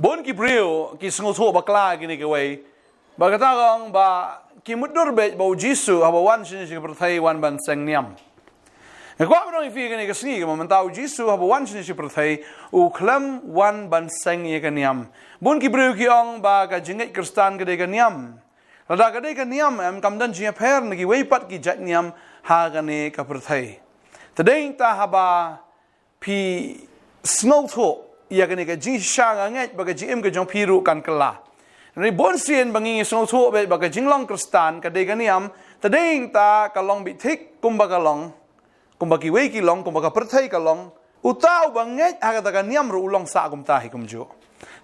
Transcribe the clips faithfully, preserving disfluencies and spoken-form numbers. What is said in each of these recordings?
Bun ki briew ki sngewthuh bakla kine kiwei, ba kata ka ong ba ki mutdur beit ba u Jisu haba wan shane sha ka pyrthei wan ban seng niam. Nga kwah ban ong ïa phi kane ka sngi, ka mynta u Jisu haba wan shane sha ka pyrthei u khlem wan ban seng ïa ka niam. Bun ki briew ki ong ba ka jingngeit Khristan ka dei ka niam. Lada ka dei ka niam em, kam don jingïapher na kiwei pat ki jait niam ha kane ka pyrthei. Te dei ta haba phi sngewthuh ïa kane ka jingshisha, nga ngeit ba ka jingim ka jong phi ruh kan kylla. Hynrei bun sien ba ngi sngewthuh beit ba ka jinglong Khristan ka dei ka niam, te dei ta ka long beit thik kumba ka long, kumba kiwei ki long, kumba ka pyrthei ka long. Uta uba ngeit ha kata ka niam ruh u long sah kumta hi kumjuh.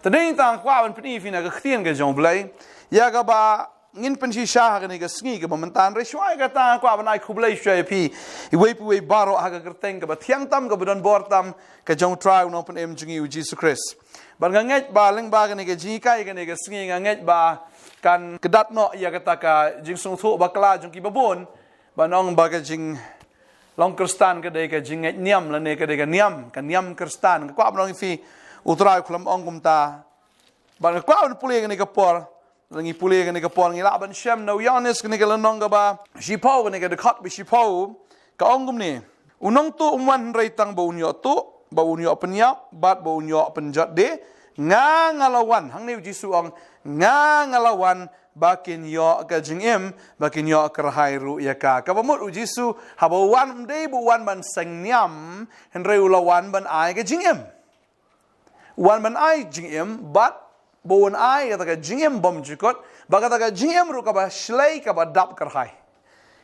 Te dei ta nga kwah ban pyni ïa phi na ka ktien ka jong u Blei ïa kaba ngin pynshisha ha kane ka sngi kaba mynta. Hynrei shuwa ïa kata nga kwah ban ai khublei shuwa ïa phi iwei pa iwei baroh ha ka kyrteng kaba thiang tam, kaba don bor tam, ka jong u Trai u Nongpynim jong ngi u Jisu Khrist. Bad nga ngeit ba lyngba kane ka jinghikai kane ka sngi, nga ngeit ba kan kdat noh ïa kata ka jingsngewthuh bakla jong kiba bun ba ong ba ka jinglong Khristan ka dei ka jingngeit niam lane ka dei ka niam, ka niam Khristan. Nga kwah ban ong ïa phi, u Trai u khlem ong kumta. Bad nga kwah ban pule kane ka por, ngi pule kane ka por ngi lah ban shem na u Ïoannis kane ka lynnong kaba shiphew, kane ka dkhot ba shiphew, ka ong kumne: U nongtuh um wan hynrei tang ba un ïoh tuh, ba un ïoh pynïap bad ba un ïoh pynjot de. Nga nga la wan, hangne u Jisu ong, nga nga la wan ba kin ïoh ka jingim, ba kin ïoh kyrhai ruh ïa ka. Kaba mut u Jisu haba u wan, ym dei ba u wan ban seng niam, hynrei u la wan ban ai ka jingim. U wan ban ai jingim, bad ba un ai kata ka jingim bymjukut, ba kata ka jingim ruh kaba shlei, kaba dap kyrhai.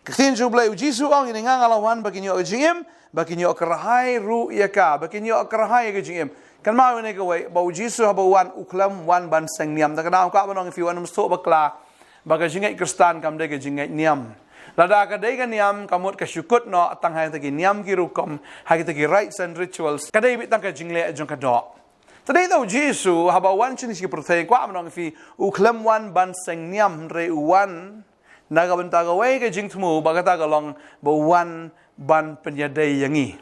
Ka ktien jong u Blei, u Jisu u ong ïa ngi, nga nga la wan ba kin ïoh ka jingim, ba kin ïoh kyrhai ruh ïa ka, ba kin ïoh kyrhai ïa ka jingim. Kynmaw ïa kane kawei, ba u Jisu haba u wan u khlem wan ban seng niam. Te ka daw nga kwah ban ong ïa phi, wat nym sngewthuh bakla ba ka jingngeit Khristan kam dei ka jingngeit niam. Lada ka dei ka niam, ka mut ka shu kut noh tang ha kita ki niam ki rukom, ha kita ki rites and rituals. Ka dei beit tang ka jingleh jong ka doh. Te dei ta u Jisu haba u wan shane sha ka pyrthei, kwah ban ong ïa phi, u khlem wan ban seng niam, hynrei u wan na ka bynta kawei ka jingthmu, ba kata ka long ba u wan ban pynïadei ïa ngi.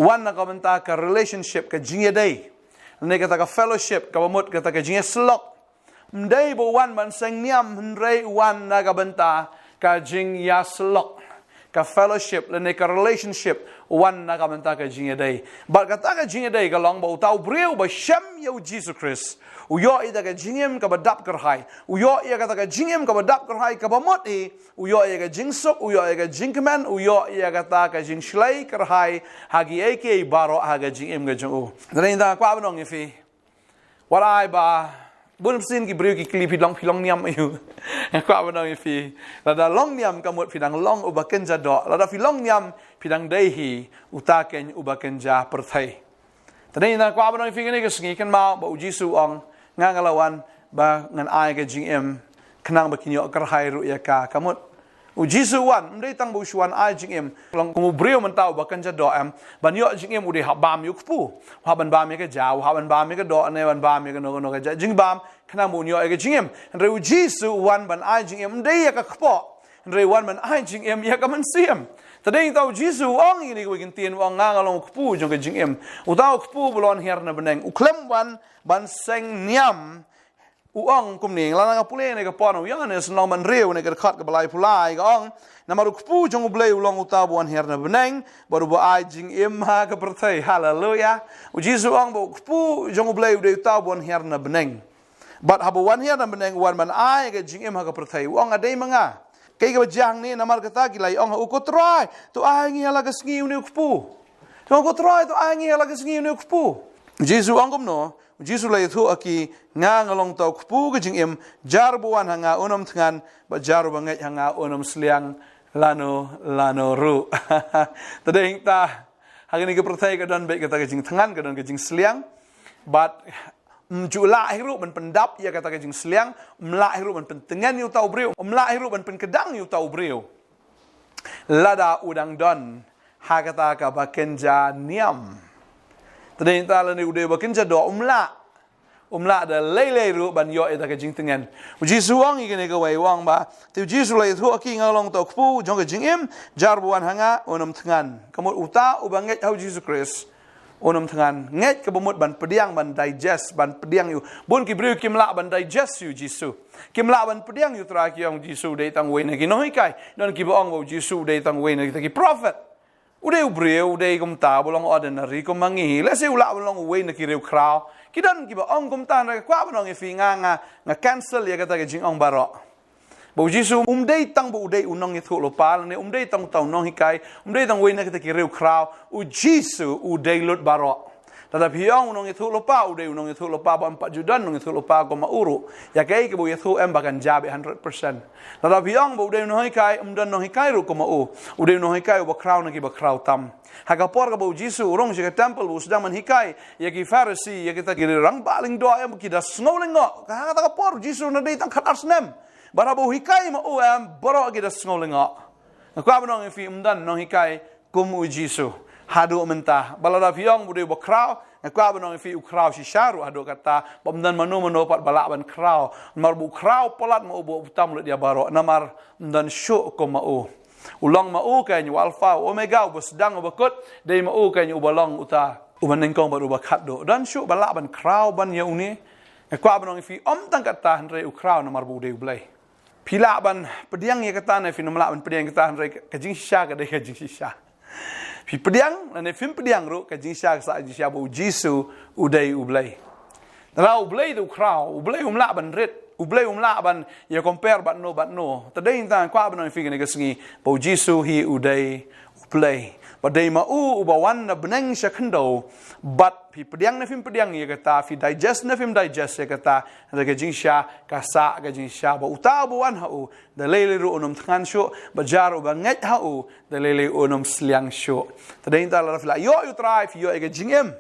U wan na ka bynta ka relationship, ka jingïadei, lane kata ka fellowship, kaba mut kata ka jingïasyllok. Ym dei ba u wan ban seng niam, hynrei u wan na ka bynta ka jingïasyllok, ka fellowship lane ka relationship, u wan na ka bynta ka jingïadei. Bad kata ka jingïadei ka long ba uta u briew ba shem ïa u Jisu Khrist u ïoh ïa kata ka jingim kaba dap kyrhai, u ïoh ïa kata ka jingim kaba dap kyrhai, kaba mut hi u ïoh ïa ka jingsuk, u ïoh ïa ka jingkmen, u ïoh ïa kata ka jingshlei kyrhai ha kiei kiei baroh ha ka jingim ka jong u. Te dei ta nga kwah ban ong ïa phi, wat ai ba bun sien ki briew ki kylli phi long, phi long niam aïu. Nga kwah ban ong ïa phi, lada long niam ka mut phi dang long uba kynja doh. Lada phi long niam phi dang dei hi uta ken uba kynja pyrthei. Te dei ta nga kwah ban ong ïa phi kane ka sngi, kynmaw ba u Jisu u ong, nga nga la wan ba ngan ai ka jingim, khnang ba kin ïoh kyrhai ruh ïa ka. Ka mut u Jisu u wan ym dei tang ba u shu wan ai jingim. Long kum u briew mynta uba kynja doh em, ban ïoh jingim u dei hap bam ïa u kpu, u hap ban bam ïa ka ja, u hap ban bam ïa ka doh, ne ban bam ïa kano kano ka ja jingbam, khnang ba un ïoh ïa ka jingim. Hynrei u Jisu u wan ban ai jingim, ym dei ïa ka kpoh, hynrei u wan ban ai jingim ïa ka mynsiem. Te dei ta u Jisu u ong ïa kine kiwei ki ktien, u ong, nga nga long u kpu jong ka jingim. Uta u kpu ba la wan hiar na bneng u khlem wan ban seng niam. U ong kumne, lada nga pule ne ka por na u Ïoannis lynnong ba hynriew ne ka dkhot kaba laiphew lai, ka ong, namar u kpu jong u Blei u long uta uba wan hiar na bneng bad uba ai jingim ha ka pyrthei. Haleluya. U Jisu u ong ba u kpu jong u Blei u dei uta uba wan hiar na bneng. Bad haba u wan hiar na bneng u wan ban ai ka jingim ha ka pyrthei. U ong, nga dei ma nga. Kaei kaba jia hangne, namar kata ki la ïa ong ha u, ko Trai, to ai ngi ha la ka sngi une u kpu. To, ko Trai, to ai ngi ha la ka sngi une u kpu. U Jisu u ong kumno? U Jisu u la ïathuh ha ki, nga nga long uta u kpu ka jingim, jar uba wan ha nga un ym thngan, bad jar uba ngeit ha nga un ym sliang lano lano ruh. Te dei ta ha kane ka pyrthei ka don beit kata ka jingthngan, ka don ka jingsliang. Bad ym ju lah hi ruh ban pyndap ïa kata ka jingsliang, ym lah hi ruh ban pyntngen ïa uta u briew, ym lah hi ruh ban pynkdang ïa uta u briew lada u dang don ha kata kaba kynja niam. Te dei ta lane u dei uba kynja doh, um lah, um lah da lei lei ruh ban ïoh ïa kata ka jingtngen. U Jisu u ong ïa kane kawei, u ong ba, te u Jisu u la ïathuh ha ki, nga long uta u kpu jong ka jingim, jar uba wan ha nga un ym thngan. Ka mut uta uba ngeit ha u Jisu Khrist Un ym thngan, ngeit kaba mut ban pdiang, ban digest, ban pdiang ïa u. Bun ki briew kim lah ban digest ïa u Jisu. Kim lah ban pdiang ïa u Trai, ki ong u Jisu u dei tang uwei na ki nonghikai. Don kiba ong ba u Jisu u dei tang uwei na kita ki prophet. U dei u briew, u dei kumta, u long ordinary kum ma ngi. Lehse u lah ban long uwei na ki riewkhraw. Ki don kiba ong kumta, hynrei nga kwah ban ong ïa phi, nga, nga, nga cancel ïa kata ka jingong baroh. Ba u Jisu um dei tang ba u dei u nongïathuhlypa, lane um dei tang uta u nonghikai, um dei tang uwei na kita ki riewkhraw, u Jisu u dei lut baroh. Lada phi ong u nongïathuhlypa, u dei u nongïathuhlypa, ba ym pat ju don nongïathuhlypa kum ma u ruh. Ïa kaei kaba u ïathuh em ba kan jia beit hundred percent. Lada phi ong ba u dei u nonghikai, um don nonghikai ruh kum ma u. U dei u nonghikai uba khraw na kiba khraw tam. Ha ka por kaba u Jisu u rung sha ka temple ba u sdang ban hikai ïa ki Pharisi, ïa kita ki rangbah lyngdoh, em, ki da sngew lyngngoh. Ka, ha kata ka por u Jisu u na dei tang khatar snem. Bad haba u hikai ma u, em, baroh ki da sngew lyngngoh. Nga kwah ban ong ïa phi, ym don nonghikai kum u Jisu haduh mynta. Bad lada phi ong ba u dei uba khraw, nga kwah ban ong ïa phi, u khraw shisha ruh haduh katta. Bad ym don mano mano pat ba lah ban khraw. Namar ba u khraw palat ma u ba u tam lut ïa baroh. Namar ym don shuh kum ma u. U long ma u keiñ u Alpha, u Omega, uba sdang, uba kut, dei ma u keiñ uba long uta uba nyngkong bad uba khatduh. Don shuh ba lah ban khraw ban ïa une. Nga kwah ban ong ïa phi, ym tang katta, hynrei u khraw namar ba u dei u Blei. Phi lah ban pdiang ïa kata ne phi nym lah ban pdiang ïa kata, hynrei ka jingshisha ka dei ka jingshisha. Phi pdiang lane phim pdiang ruh, ka jingshisha ka sah jingshisha ba u Jisu u dei u Blei. Lada u Blei u khraw, u Blei um lah ban rit, u Blei um lah ban ïa compare bad no bad no. Te dei hangta nga kwah ban ong ïa phi kane ka sngi ba u Jisu hi u dei u Blei. Bad dei ma u uba wan na bneng sha khyndew. Bad phi pdiang ne phim pdiang ïa kata, phi digest ne phim digest ïa kata, hynrei ka jingshisha ka sah ka jingshisha ba uta uba wan ha u, da lei lei ruh un ym thngan shuh, bad jar uba ngeit ha u, da lei lei un ym sliang shuh. Te dei hangta lada phi la ïoh ïa u Trai, phi ïoh ïa ka jingim.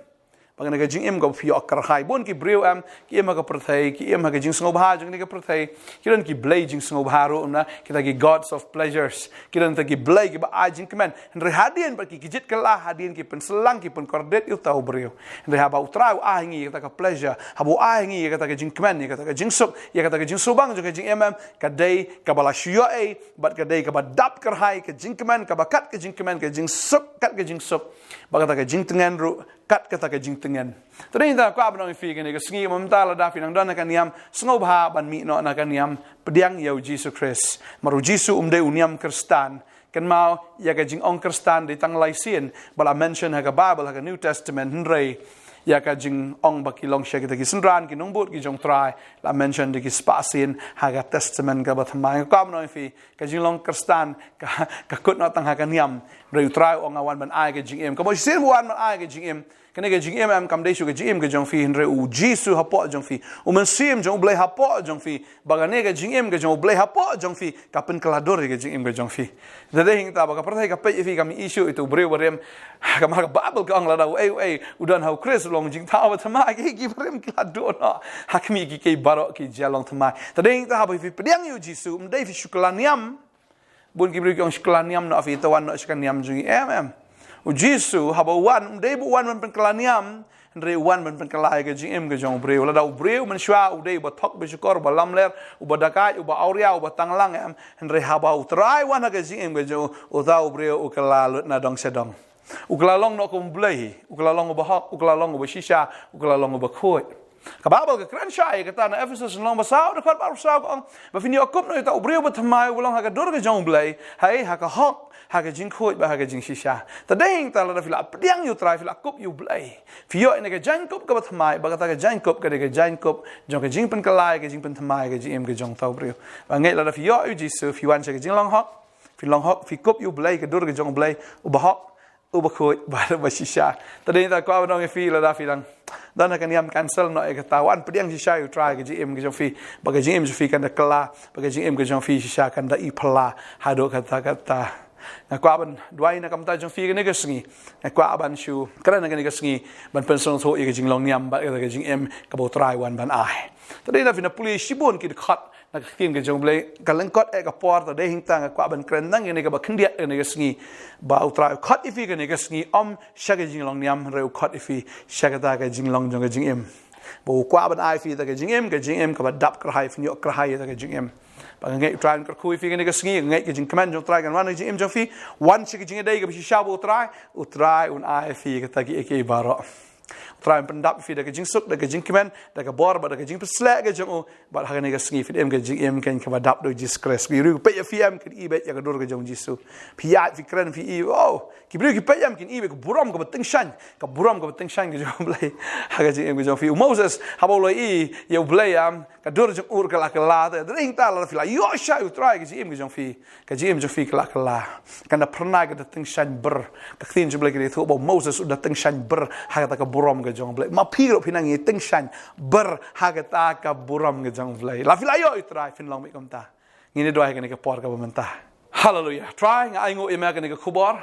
Ba kane ka jingim kaba phi ïoh kyrhai. Bun ki briew, em, ki im ha ka pyrthei, ki im ha ka jingsngewbha jong kane ka pyrthei. Ki don ki blei jingsngewbha ruh, em, na kita ki gods of pleasures. Ki don kita ki blei kiba ai jingkmen. Hynrei hadien ba ki kjit kylla, hadien ki pynsyllang, ki pynkordit ïa uta u briew. Hynrei haba u Trai u ai ha ngi ïa kata ka pleasure, haba u ai ha ngi ïa kata ka jingkmen, ïa kata ka jingsuk, ïa kata ka jingsubang jong ka jingim, em, ka dei kaba la shu ïoh ei, bad ka dei kaba dap kyrhai, ka jingkmen kaba kat ka jingkmen, ka jingsuk kat ka jingsuk, bad kata ka jingtngen ruh kat kata ka jingtngen. Te dei hangta nga kwah ban ong ïa phi kane ka sngi, mynta lada phi nang don ha ka niam sngewbha ban mih noh na ka niam, pdiang ïa u Jisu Khrist. Namar u Jisu um dei u niam Khristan. Kynmaw, ïa ka jingong Khristan dei tang lai sien ba la mention ha ka Bible, ha ka New Testament, hynrei ïa ka jingong ba ki long sha kita ki synran, ki nongbud ki jong u Trai, la mention da ki spah sien ha ka Testament kaba thymmai. Nga kwah ban ong ïa phi, ka jinglong Khristan ka, ka kut noh tang ha ka niam. Hynrei u Trai u ong nga wan ban ai ka jingim. Ka mut shisien ba u wan ban ai ka jingim. Kane ka jingim, em, kam dei shuh ka jingim ka jong phi, hynrei u Jisu hapoh jong phi. U Mynsiem jong u Blei hapoh jong phi. Ba kane ka jingim ka jong u Blei hapoh jong phi ka pynkylla dur ïa ka jingim ka jong phi. Te dei hangta ba ka pyrthei ka peit ïa phi kam ïohi shuh ïa uta u briew barim. Namar ka Bible ka ong lada uei uei u don ha u Khrist u long jingthaw bathymmai, ki, ki barim ki la duh noh. Ha khmih, ki, ki baroh ki jia long thymmai. Te dei hangta haba phi pdiang ïa u Jisu, ym dei phi shu kylla niam. Bun ki briew ki ong shu kylla niam noh phi, to wan noh sha ka niam jong ngi, em, em. U Jisu haba u wan, ym dei ba u wan ban pynkylla niam, hynrei u wan ban pynkylla ïa ka jingim ka jong u briew. Lada u briew mynshuwa u dei uba thok, uba shukor, uba lamler, uba dakaid, uba awria, uba tanglang, em. Hynrei haba u Trai u wan ha ka jingim ka jong u, uta u briew u kylla lut na dong sha dong. U kylla long noh kum u Blei, u kylla long uba hok, u kylla long uba shisha, u kylla long uba khuid. Ka Bible ka kren shai ïa kata na Ephesus lynnong ba saw, dkhot ba arphew saw ka ong, ba phin ïoh kup noh ïa uta u briew bathymmai uba long ha ka dur ka jong u Blei, ha, ha ka hok, ha ka jingkhuid bad ha ka jingshisha. Te dei hangta lada phi la pdiang ïa u Trai, phi la kup ïa u Blei, phi ïoh ïa kane ka jaiñkup kaba thymmai, bad kata ka jaiñkup ka dei ka jaiñkup jong ka jingpynkylla ïa ka jingpynthymmai ïa ka jingim ka jong uta u briew. Bad ngeit lada phi ïoh ïa u Jisu, phi wan sha ka jinglong hok, phi long hok, phi kup ïa u Blei, ka dur ka jong u Blei uba hok, uba khuid bad uba shisha. Te dei hangta nga kwah ban ong ïa phi, lada phi dang don ha ka niam, cancel noh ïa kata, wan pdiang shisha ïa u Trai ha ka jingim ka jong phi, bad ka jingim jong phi kan da kylla, bad ka jingim ka jong phi shisha kan da iphylla haduh katta katta. Nga kwah ban duwai na ka bynta jong phi kane ka sngi. Nga kwah ban shu kren ha kane ka sngi ban pynsngewthuh ïa ka jinglong niam bad ïa ka jingim kaba u Trai u wan ban ai. Te dei hangta phi na pule shibun ki dkhot na ka ktien ka jong u Blei, ka lyngkot eh ka por, te dei hangta nga kwah ban kren tang ïa kane kaba khyndiat ïa kane ka sngi. Ba u Trai u khot ïa phi kane ka sngi ym sha ka jinglong niam, hynrei u khot ïa phi sha kata ka jinglong jong ka jingim. Ba u kwah ban ai ïa phi ïa ka jingim, ka jingim kaba dap kyrhai, phin ïoh kyrhai ïa ka jingim. Ba nga ngeit u Trai un kyrkhu ïa phi kane ka sngi, nga ngeit ka jingkmen jong u Trai kan wan ha ka jingim jong phi, wan sha ka jingïadei kaba shisha bad u Trai, u Trai un ai ïa phi kata kiei kiei baroh. U Trai un pyndap ïa phi da ka jingsuk, da ka jingkmen, da ka bor, bad da ka jingpynshlur ka jong u, bad ha kane ka sngi phin im ka jingim kaba dap da u Jisu Khrist. Ki briew ki peit ïa phi em, kin i beit ïa ka dur ka jong u Jisu. Phi ïaid, phi kren, phi i, oh, ki briew ki peit em, kin i beit ka burom kaba tyngshaiñ, ka burom kaba tyngshaiñ ka jong u Blei ha ka jingim ka jong phi. U Moses, haba u la i ïa u Blei em, ka dur jong u ka la kylla, te hynrei hangta lada phi la ïoh shai u Trai ha ka jingim ka jong phi, ka jingim jong phi ka la kylla. Kan da phyrnai, ka da tyngshaiñ bha. Ka ktien jong u Blei ka dei, to ba u Moses u da tyngshaiñ bha ha kata ka burom ka jong u Blei. Ma phi ruh phi nang ïa tyngshaiñ bha ha kata ka burom ka jong u Blei. Lada phi la ïoh ïa u Trai, phin long beit kumta. Ngin ïa duwai ha kane ka por kaba mynta. Haleluia. Trai, nga ainguh ïa me ha kane ka khubor.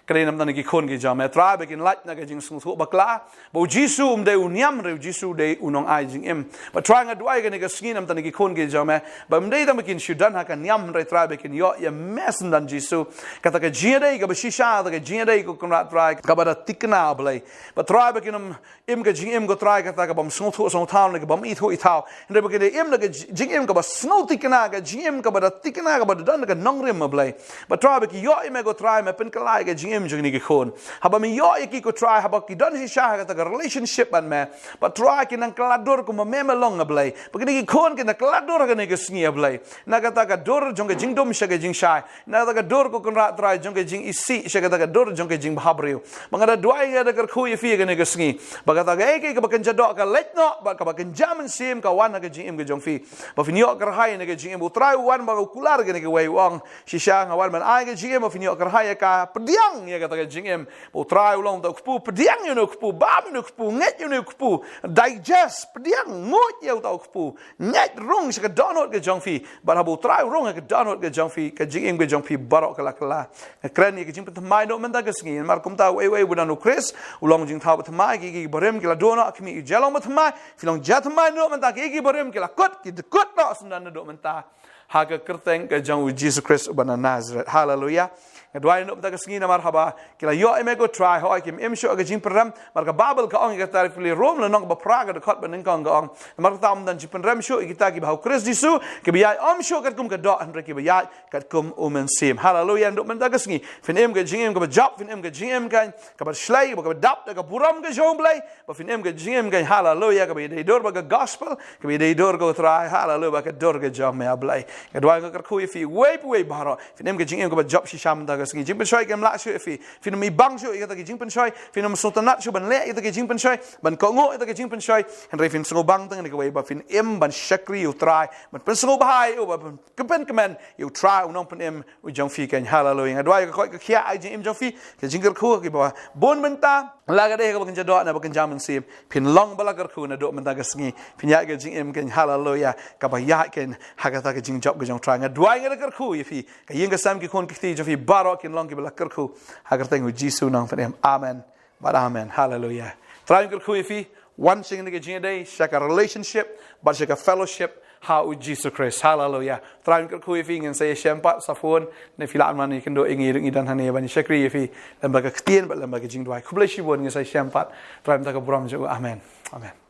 Ka dei na bynta ki khun ki jong me, Trai, ba kin lait na ka jingsngewthuh bakla ba u Jisu um dei u niam, hynrei u Jisu u dei u nongai jingim. Bad Trai, nga duwai ha kane ka sngi na bynta ki khun ki jong me, ba ym dei tang ba kin shu don ha ka niam, hynrei Trai, ba kin ïoh ïa me syndon Jisu. Kata ka jingïadei kaba shisha, kata ka jingïadei, ko Kynrad Trai, kaba da thikna, Blei. Bad Trai, ba kin ym im ka jingim, ko Trai, kata ka bym sngewthuh sngewthaw ne ka bym ithuh ithaw, hynrei ba kin da im da ka ji-, jingim kaba sngewthikna, ka jingim kaba da thikna, kaba da don da ka nongrim, ma Blei. Bad Trai, ba ki ïoh ïa me, ko Trai, me pynkylla ïa ka jingim jong kine ki khun. Haba me ïoh ïa ki, ko Trai, haba ki don shisha ha kata ka relationship bad me, bad Trai, kin nang kylla dur kumba me me long, ma Blei. Ba kine ki khun kin nang kylla dur ha kane ka sngi, ma Blei, na kata ka dur jong ka jingdum sha ka jingshai, na kata ka dur, ko Kynrad Trai, jong ka jingisih sha kata ka dur jong ka jingbhabriew. Ba nga da duwai, nga da kyrkhu ïa phi ha kane ka sngi, ba kata kaei kaei kaba kynja doh ka leit noh, bad kaba kynja mynsiem ka wan ha ka jingim ka jong phi. Ba phin ïoh kyrhai na ka jingim, u Trai u wan ba u kular kane kawei, u ong, shisha nga wan ban ai ka jingim, ba phin ïoh kyrhai ïa ka. Pdiang ïa kata ka jingim. Ba u Trai u long uta u kpu, pdiang ïa une u kpu, bam ïa une u kpu, ngeit ïa une u kpu, digest, pdiang, nguid ïa uta u kpu, ngeit, rung sha ka dohnud ka jong phi. Bad haba u Trai u rung ha ka dohnud ka jong phi, ka jingim ka jong phi baroh ka la kylla. Nga kren ïa ka jingpynthymmai naduh mynta ka sngi, namar kumta uei uei uba don u Khrist u long jingthaw bathymmai. Kiei kiei barim ki la duh noh, khmih, u jia long bathymmai, phi long jia thymmai naduh mynta. Kiei kiei barim ki la kut, ki kut noh syndon naduh mynta, ha ka kyrteng ka jong u Jisu Khrist uba na Nasareth. Haleluia. Nga duwai naduh mynta ka sngi, namar haba ki la ïoh ïa me, ko Trai, hooid kim im shuh ha ka jingpynrem. Namar ka Baibl ka ong ïa kata, ha ka Rom lynnong ba phra, ka dkhot ba nyngkong ka ong, namar kata ym don jingpynrem shuh ïa kita kiba ha u Khrist Jisu, kiba ïaid ym shuh katkum ka doh, hynrei kiba ïaid katkum u Mynsiem. Haleluia. Naduh mynta ka sngi phin im ka jingim kaba jop, phin im ka jingim kaba shlei, kaba dap da ka burom ka jong u Blei. Ba phin im ka jingim ka, haleluia, kaba ïadei dur bad ka gospel, kaba ïadei dur, ko Trai, haleluia, bad ka dur ka jong me, a Blei. Nga duwai, nga kyrkhu ïa phi uwei pa uwei baroh, phin im ka jingim kaba jop shisha mynta ka sngi. Jingpynshoi kim lah shuh ïa phi. Phin ym ibang shuh ïa kata ka jingpynshoi, phin ym sngewtynnat shuh ban leh ïa kata ka jingpynshoi, ban kohnguh ïa kata ka jingpynshoi, hynrei phin sngewbang tang ïa kawei, ba phin im ban shakri ïa u Trai, ban pynsngewbha ïa u, ban pynkmen ïa u Trai u Nongpynim u jong phi keiñ. Haleluia. Nga duwai, ka koit ka khiah ha ka jingim jong phi, ka jingkyrkhu kiba bun mynta, la ka dei kaba kynja doh ne ba kynja mynsiem, phin long ba la kyrkhu naduh mynta ka sngi, phin ïaid ka jingim keiñ, haleluia, kaba ïaid keiñ ha kata ka jingjop ka jong u Trai. Nga duwai, nga da kyrkhu ïa phi, ka ïing ka sem, ki khun ki kti jong phi baroh kin long kiba la kyrkhu, ha ka kyrteng u Jisu Nongpynim. Amen bad amen. Haleluia. Trai un kyrkhu ïa phi. Wan sha kane ka jingïadei, sha ka relationship bad sha ka fellowship ha u Jisu Khrist. Haleluia. Trai un kyrkhu ïa phi. Ngin sa ïashem pat sa phone, ne phi lah ban wan ïakynduh ïa ngi ruh, ngi don hangne ban shakri ïa phi lem bad ka ktien bad lem bad ka jingduwai. Khublei shibun. Ngin sa ïashem pat. Trai un da ka burom jong u. Amen. Amen.